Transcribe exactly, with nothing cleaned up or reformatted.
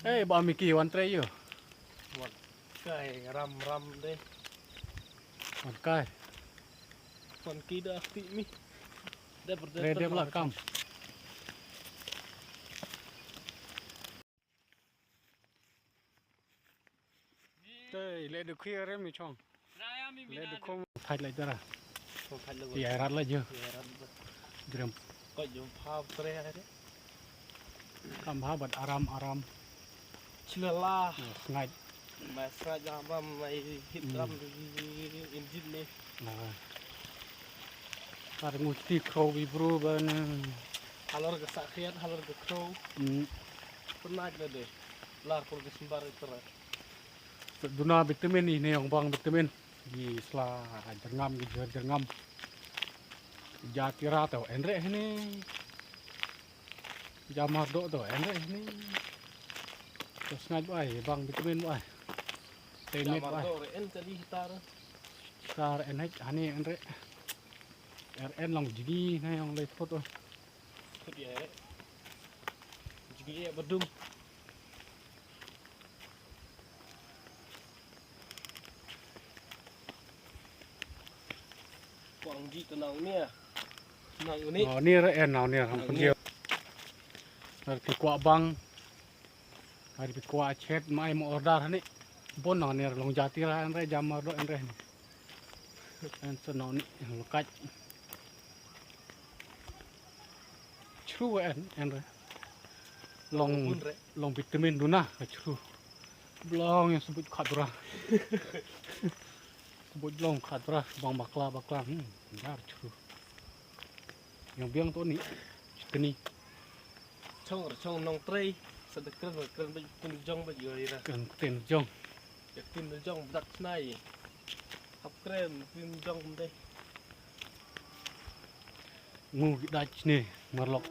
Hey, ba Miki, wan trei ïa. Wan kai ram ram de. Wan kai. Wan ki da ti mi. De per de. Trei de la kam. Te le de khuir re mi chong. Le de khum thait le dara. Khum thait le. Ïa rat le ju. Ïa rat le. Jrem. Ko ju pha tre ai re. Kam ha bad aram aram. Chilala. Sngaid. Mai sngaid la ba mai hit ram di injin ni. Ar ngu ti khro bi bru ban. Halor ka sakhiat halor ka khro. Pernah le de. Lar por ka sembar itra. Duna vitamin ine ong bang vitamin. Gi sla jyrngam gi jyrngam. Ja tira to enre hini. Ja mardo to enre hini. To sngaid bai bang vitamin bai. Te met bai. Tar en hek hani enre. Er en long jigi na ong le thot. Thot ya. Jigi ya badum. Kwang ji to nang ni. Nang ni. Oh, ni re en nang ni ham pun dia. Ar ki kwah bang. Ar ki kwah chet mai mo order ni. Bon nang ni long jati ra en re jam mar do en re ni. En so nang ni lo kaj. Chru en en re. Long long vitamin duna ka chru. Blong yang sebut khadra. Sebut blong khadra bang bakla bakla hmm dar chru. Yang biang tu ni. Teni. Chong chong nong trei. Sa de kren kren ba tin jong ba yo ira. Kren tin jong. Ya tin jong dak snai. Hap kren tin jong de. Ngu ki dach ne marlok.